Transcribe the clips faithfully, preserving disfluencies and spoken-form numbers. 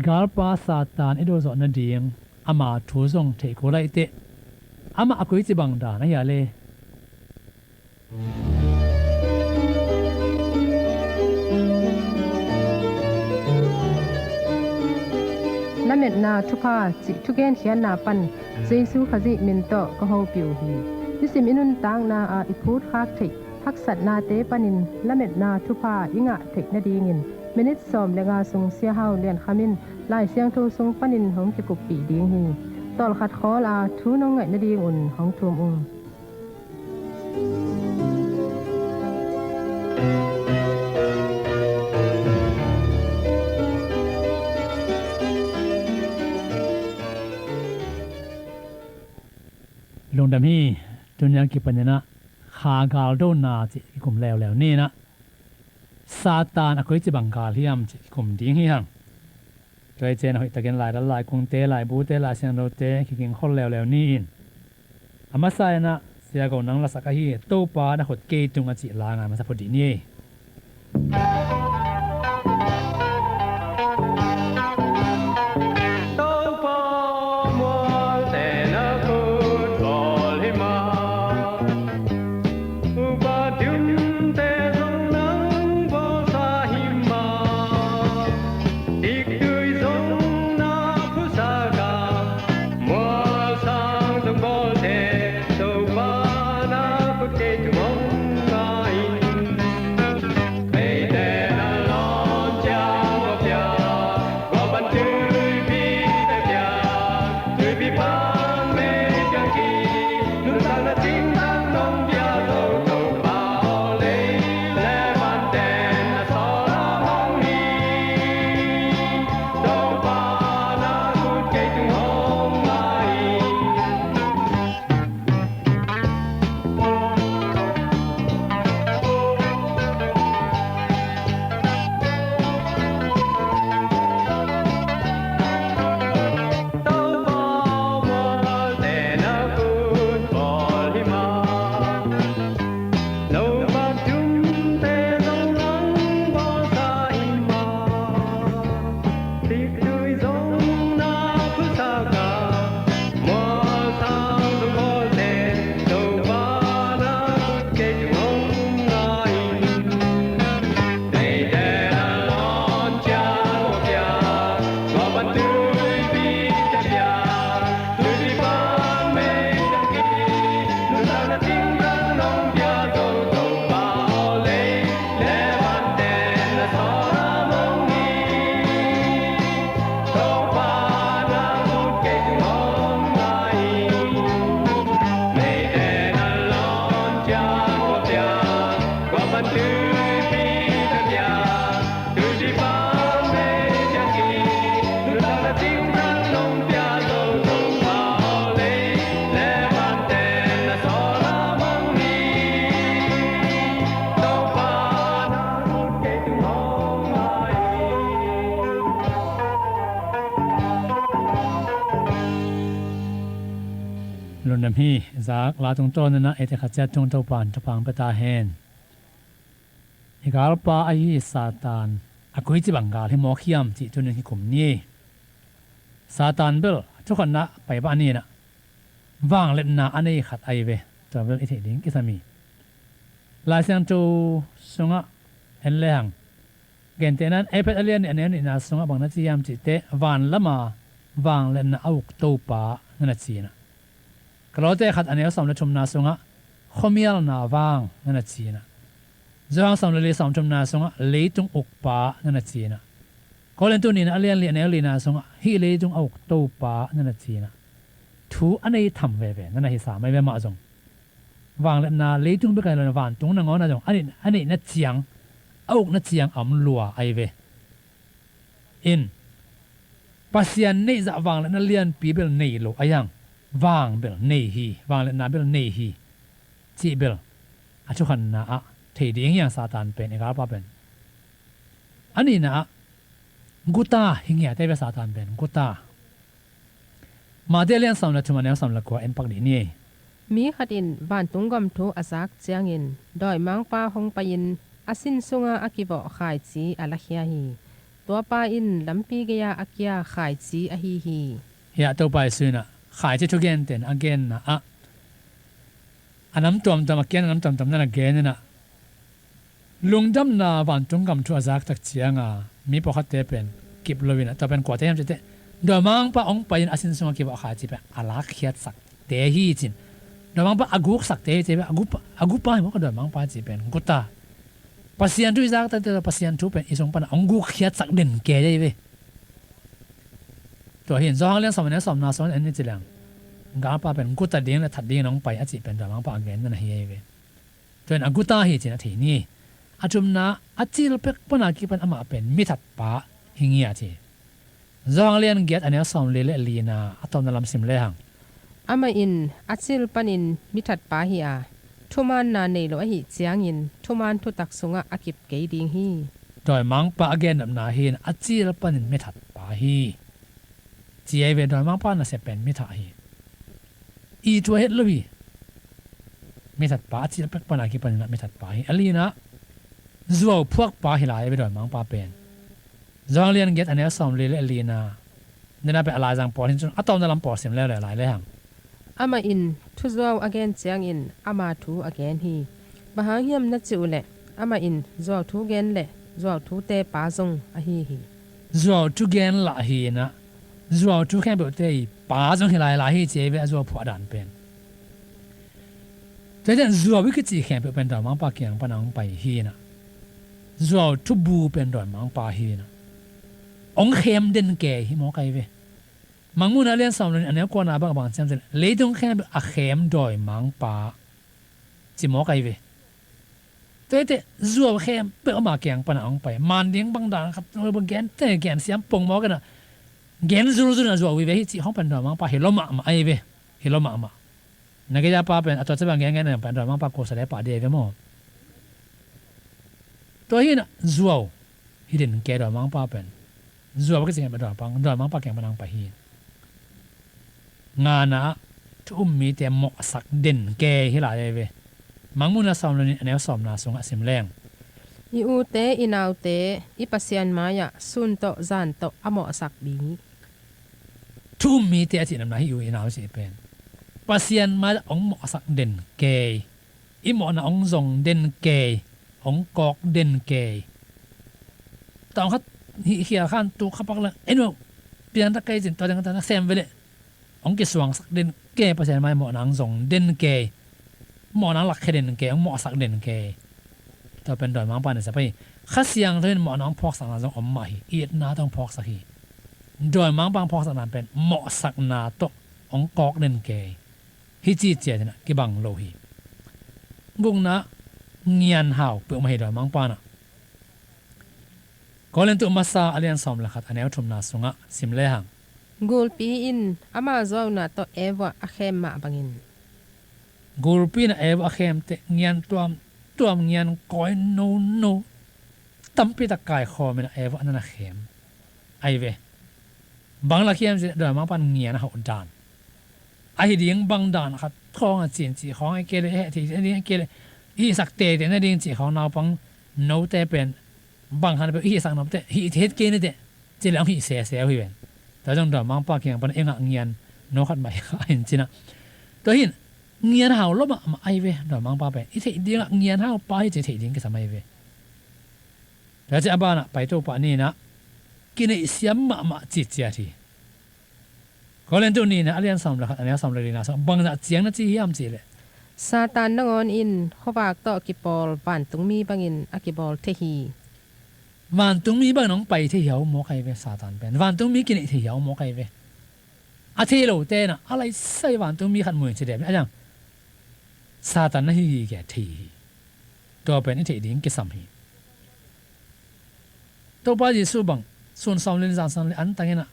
Galpa Satan i dawhzawh nading ama thu zong theih kul lai teh, amah a koici bang dan ahi a le. Lametna thupha cih thugenkhiatna pan Jesu Khazih min tawh ka hopih uh hi. Nisim i nuntakna ah i phutkhak theih haksatnate panin lametna thupha i ngah theih nadingin minit sawm le nga sung Sia Hau Lian Kham in Lai Siangtho sung panin hong kikuppih ding hi. Tawlkhat khawl a thu nong ngaih nadingun hong thum ung. Lungdam hi. Tuni a kipanin ah kha galdona cih kikum leuleu ni in ah, Satan a koici bang gal hiam cih kikum ding hi hang. Tua hi ciangin a hoihtakin Lai Dal, Lai Kungte, Lai Bute, Lai Siangthote kiging khol leuleu ni in, a masa in ah Sia Go nang lasak ahi Topa na khut kei tung a cih la ngai masa phot dih ni. Topa mualte na khut bawl hi ma. Upa dum te zong nang bawlsa hi ma. Diktui zong na phusa ka. Mual sang zong bawlte Topa na khut kei tung hong ngai. Meite na lawm ciang a pia. Tua pan tuipi te pia. Tuipi pan mei ciang ki. Nuntakna cingtang nong pia zo Topa aw, lei le van ten na sawlna hong hi. Topa na khut kei tung hong ngai. Lungdam hi. Zak la tungtawn in ah eite khat ciat tung Topa in thupha pia ta hen. I galpa ahi Satan a koici bang gal hi mawk hiam cih tuni in kikum ni. Satan bel thukhatna pai pah ni in ah, vangliatna a nei khat ahi ve. Tua bel i theih ding kisam hi. Lai Siangtho sungah en lehang, gentehna in Efesa a lian nih a neu nihna sungah bang na ci hiam cih teh, van lama vangliatna a uk Topa na na ci in ah. Kolose khat a neu sawm le thumna sungah khuamialna vang na na ci in ah. Johan sawm le li sawm thumna sungah leitung ukpa na na ci in ah. Korintu nihna a lian li a neu lina sungah hih leitung a uk Topa na na ci in ah. Thu a nei tham veve na na hi sam ahi ve mah zong. Vangliatna leitung bek ahi lo in vantung nangawn ah zong a neih, a neihna ciang, a ukna ciang a om lua ahi ve. In, Pasian neih zah vangliatna lianpi bel nei lo ahi hang, vang bel nei hi, vangliatna bel nei hi cih bel a thukhatna ah thei ding hi hang Satan pen, i galpa pen. A nihna ah guta hi ngiat ahi ve Satan pen, guta. Mate a lian sawm le thum a neu sawm le kua en pak dih ni. Mi khat in vantung gam thu a zak ciangin dawimangpa hong pai-in a sin sunga a kivawh khaici a lakhia hi. Tua pa in lampi gei-ah a kia khaici ahi hi. Hiah Topa Jesu in ah khaici thugenten a genna ah a nam tuamtuam a kian nam tuamtuam nan a gen in ah lungdamna vantung gam thu a zaktak cianga mi pawlkhatte pen kip lo in ah tua pen kuate hiam cih teh dawimangpa hong pai in a sin sungah kivawh khaici pen a lakkhiatsakte hi cin. Dawimangpa a guksakte hi ci pen a gupa, a gupa hi mawk a dawimangpa ci pen guta. Pasian thu i zaktakte tawh Pasian thu pen i sung pana hong gukkhiatsak den kei ahi ve. Tua hi in Johan lian sawm a neu sawmna sung en ni ci leng galpa pen guta ding le that dingin hong pai a cih pen dawimangpa a genna ahi ahi ve. Tua in a guta hi cin a thei ni. A thumna a cil pek pana kipan amah pen mithatpa hi ngiat hi. Johan lian giat a neu sawmli le lina a tawpna lam sim lehang. Amah in a cil panin mithatpa hi a, thumaanna nei lo ahih ciangin thumaan thutak sungah a kip kei ding hi. Dawimangpa a gennopna hi in a cil panin mithatpa hi. Ci ahi ve dawimangpa nasep pen mithat hi. I tua het lo hi. Mithatpa a cil pek pana kipan in ah mithatpa hi. A lina zuau phuakpa hi lai ahi ve dawimangpa pen. Johan lian giat a neu sawmli le lina. Nena pen a laizang pawl hin cun a tawpna lam pawl sim leuleu lai lehang. Amah in thuzuau a gen ciangin ama thu a gen hi. Bang hang hiam na cih uhleh amah in zuau thu gen le zuau thute pa zong ahi hi. Zuau thu gen lah hi in ah zuau thu khempeuhte i pa zong hi lai lai hi ci ahi ve a zuau phuah dan pen. Tua hi ciang zuau i kici khempeuh pen dawimangpa kiang pana hong pai hi in ah zuau thubu pen dawimangpa hi in ah hong khem den kei hi mawk ahi ve. Mangmuhna lian sawm le nih a neu kuana bang bang ciam cih leh leitung khempeuh a khem dawimangpa ci mawk ahi ve. Tua hi teh zuau khempeuh ama kiang pana hong pai. Maan ding bang dan khat lo bang gen te gen siam pong mawk in ah gen zulzul in a zuau hi ve hi cih khawng pen dawimangpa hi lo mahmah ahi ve. Hi lo mahmah. Na gei-a pa pen a tua ciang bang gen gen pen dawimangpa kuasa le pah ding ahi ve maw. Tua hi in ah zuau hi den kei dawimangpa pen. Zuau a kicing pen dawimangpa, dawimangpa kiang pan hong pai hi. Ngana ah thu um mite mawhsak den kei hi lai ahi ve. Mangmuhna sawm le nih a neu sawmna sungah sim leng. I ute i naute i Pasian mai-ah sun tawh zan tawh a mawhsak bik. Thu um mite a cihnopna hi i u i nau cih pen Pasian mai-ah hong mawhsak den kei. I mawhna hong zong den kei, hong kawk den kei. Tawng khat hih khial khan tuk kha pak leng en uh piangtak kei cin tua ding ta na sem veleh hong kisuangsak den kei, Pasian mai mawhna hong zong den kei, mawhna hong lakkhia den kei, hong mawhsak den kei. Tua pen dawimangpa nasep ahi. Kha Siangtho in mawhna hong phawksakna zong om mah hi. Itna tawh hong phawksak hi. Dawimangpa hong phawksakna pen mawhsakna tawh hong kawk den kei. Hi ci ciat in ah kibang lo hi. Gukna ngian hau peuhmah hi dawimangpa in ah. Korintu masa a lian sawm le khat a neu thumna sungah sim lehang. Gulpi in ama zuauna tawh Eva a khem mah bangin. Gulpi in a Eva a khem teh ngian tuamtuam ngian kawi nono tampitak kaikhawm in a Eva nan a khem ahi ve. Bang lak hiam cih leh dawimangpa in ngian a hauh dan. Ahi ding bang dan khat khawng a cin cih khawng a kei leh heh thei ding a kei leh i hihsak teitei nading cih khawng naupang note pen bang khat peuh i hihsak nop teh hih het kei ni teh cih leh hong hih sese uh hi ven. Tua zong dawimangpa kiang pan i ngah ngian no khat mah hi kha in cin ah. Tua hi in ngian hau lo mahmah ahi ve dawimangpa pen. I theih dingah ngian hau pa hi cih theih ding kisam ahi ve. Tua ciah a banah paito pah ni in ah kineihsiam mahmah citciat hi. Korintu nihna a lian sawm le khat a neu sawm le lina sungah bangzah ciang na ci hiam cih leh. Satan nangawn in khuavak tawh kipawl vantungmi bangin a kibawl thei hi. Vantungmi bangin hong pai thei hiau mawk ahi ve Satan pen. Vantungmi kineih thei hiau mawk ahi ve. A thei lote in ah a laisai vantungmi khat muin ci dep in a liang Satan na hi hi kia thei hi. Tua pen i theih ding kisam hi. Topa Jesuh bang sun sawm le nih zan sawm le nih antang in ah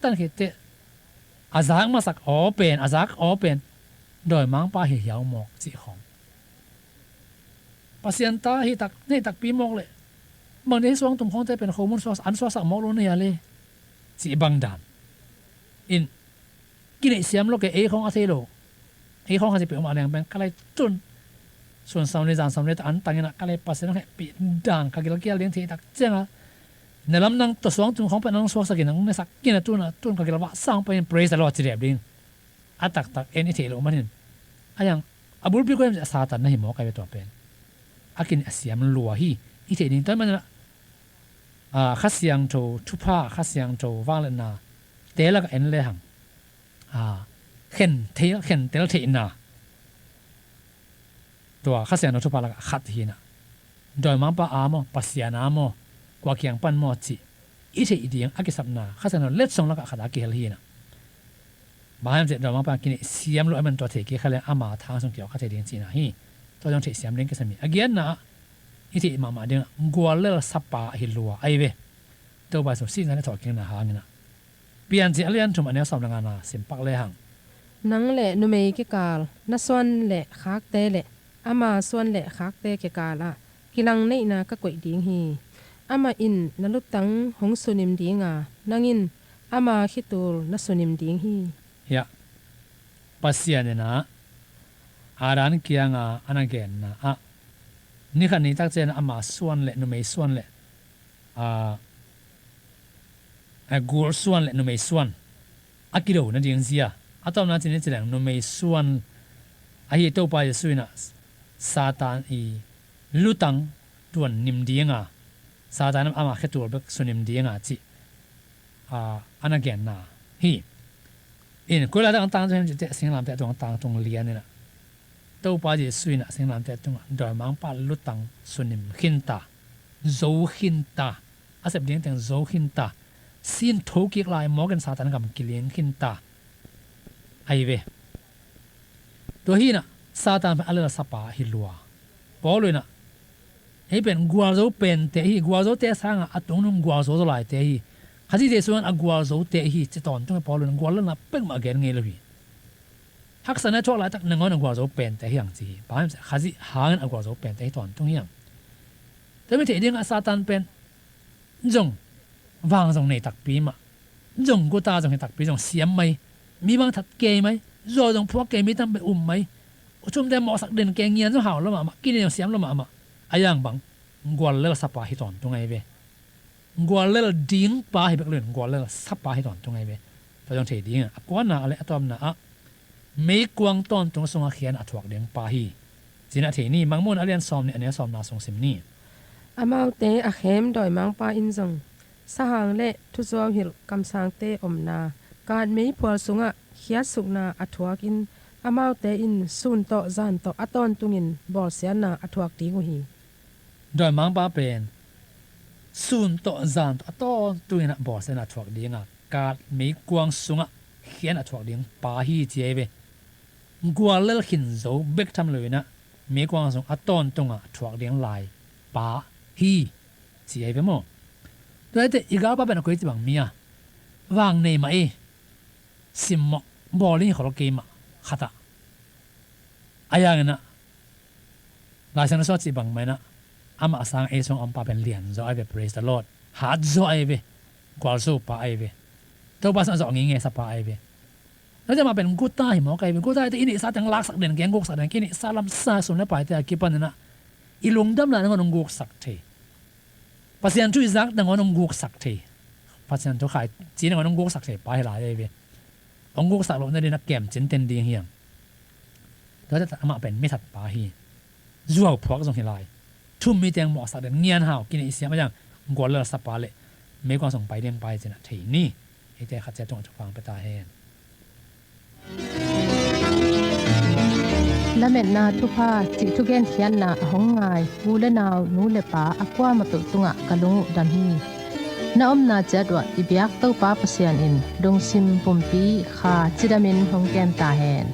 tan khit teh a zak masak aw pen, a zak aw pen dawimangpa hi hiau mawk cih khawng. Pasian ta hi tak, nei takpi mawk leh bang ding hi suangtum khawngte pen khomun suak, an suaksak mawk lo nei a le cih bang dan in kineihsiam lo kei ei khawng a thei lo. Ei khawng kha ci peuhmah leng pen ka lai tun sun sawm le nih zan sawm le nih antang in ah ka lai Pasian hong hehpih dan ka gilkial ding thei tak ciang a Na lam nang tawh suang tung khong pen nang suaksak in nang nesak kina tuna tun ka gilvah sang pen praise the Lord ci dep ding. A taktak en i theih loh manin a yang a bulpi kua em Satan na hi mawk ai ve tua pen. A kin a siam lua hi i theih ding tua manin a Kha Siangtho thupha Kha Siangtho vangliatna te laka en lehang khen thei khen tel theihna tua Kha Siangtho thupha laka khat hi na. Dawimangpa a maw Pasian a maw kua kiang pan maw cih i theih ding a kisapna Kha Siangtho letsong laka khat a kihel hi na. Bang hiam cih dawimangpa kineih siam lo a man tua thei kik kha leng ama thang sung kiawk kha thei ding cihna hi. Tua zong theih siam ding kisam hi. A giatna ah i theih mahmah ding guallel sapa ahi lua ai ve. Topa Jesu sihna le thawhkikna hangin ah Piancil a lian thum a neu sawm le ngana simpak lehang. Nang le numei kikal na suan le khakte le ama suan le khakte kikal ah kilang neihna ka koih ding hi. Amah in na lutang hong sunim dinga nang in ama khitul na sunim ding hi. Hiah Pasian in ah Adam kianga a na genna ah nikhat ni takciang ama suan le numei suan le a gul suan le numei suan a kido nading zia a tawpna cin i ci leng numei suan ahi Topa Jesu in ah Satan i lutang tuan nim dinga Satan ama khetul bek sunim dinga cih a na genna hi. In koi lai tangtang tung cite singlamte tungtang tung lian in ah Topa Jesu in ah singlamte tungah dawimangpa lutang sunim khinta zo khinta a sep ding teng zo khinta sin thokik lai mawkin Satan gam kiling khinta ahi ve. Tua hi na Satan pen a lel sapa hi lua. Paul in ah ei pen gualzo pente hi gualzote sanga a tungnung gualzo zo laite hi. Khazite sungan a gualzote hi ci tawntung Paul in guallelna pekmah gen ngei lo hi. Haksa na thuak laitak nangawn a gualzo pente hi ang ci hi. Bang hiam cih leh Khazih hangin a gualzo pente hi tawntung hi ang. Tua mi theih dingah Satan pen zong vang zong nei takpi mah zong guta zong hi takpi zong siam mai mi bang that kei mai zuau zong phuak kei mi tampi um mai. Ucumte mawhsak den kei ngian zong hau lo mahmah kine zong siam lo mahmah. A yang bang guallel sapa hi tawntung ahi ve. Guallel ding pa hi bek lo in guallel sapa hi tawntung ahi ve. Tua zong thei ding a kuana a le a tawpna ah meikuang tawntung sunga khian a thuak ding pa hi. Cina thei ni Mangmun a lian sawm ni a neu sawmna sung sim ni. Amaute a khem dawimangpa in zong sahang le thuzuau hilh kamsangte omna kat meiphual sungah khiatsukna a thuak in amaute in sun tawh zan tawh a tawntungin bawlsiatna a thuak ding uh hi. Dawimangpa pen sun tawh zan tawh a tawntungin a bawlsiatna a thuak dinga kat meikuang sungah khian a thuak ding pa hi ci ahi ve. Guallel khin zo bek tham lo in ah meikuang sung a tawntunga thuak ding lai pa hi ci ahi ve maw? Tua hi teh i galpa pen a koi ci bang mi a vang nei mah i simmawh bawl i khol kei mah khatah a yang in ah Laisiangtho sung a cih bangmah in ah amah a sang ei sung a ompa pen lian zaw ahi ve, praise the Lord. Hat zaw ahi ve. Gualzo pa ahi ve. Topa sung a zawh ngingei sa pa ahi ve. Tua ciah mah pen guta hi mawk ahi ve. Guta hi teh i neihsa teng laksak den keng guksak den keng i neihsa lamsa sum le paite a kipan in ah i lungdam lai nangawn hong guksak thei. Pasian thu i zak nangawn hong guksak thei. Pasian thu khaici nangawn hong guksak thei pa hi lai ahi ve. Hong guksak loh nadin a kemcin ten ding hiam? Tua teh amah pen mithat pa hi. Zuau phuak zong hi lai. Thum mi teng mawhsak den ngian hau kine i siam a yang guallel sapa le meikuang sung pai ding pa hi cina thei ni. Eite khat cia tungah thupha hong pia ta hen. Lametna thupha cih thugen khiatna a hong ngai u le nau nu le pa a kuamah peuh tungah ka lung uh dam hi. Na omna ciat uah i biak Topa Pasian in lungsim pumpi kha cidamin hong kem ta hen.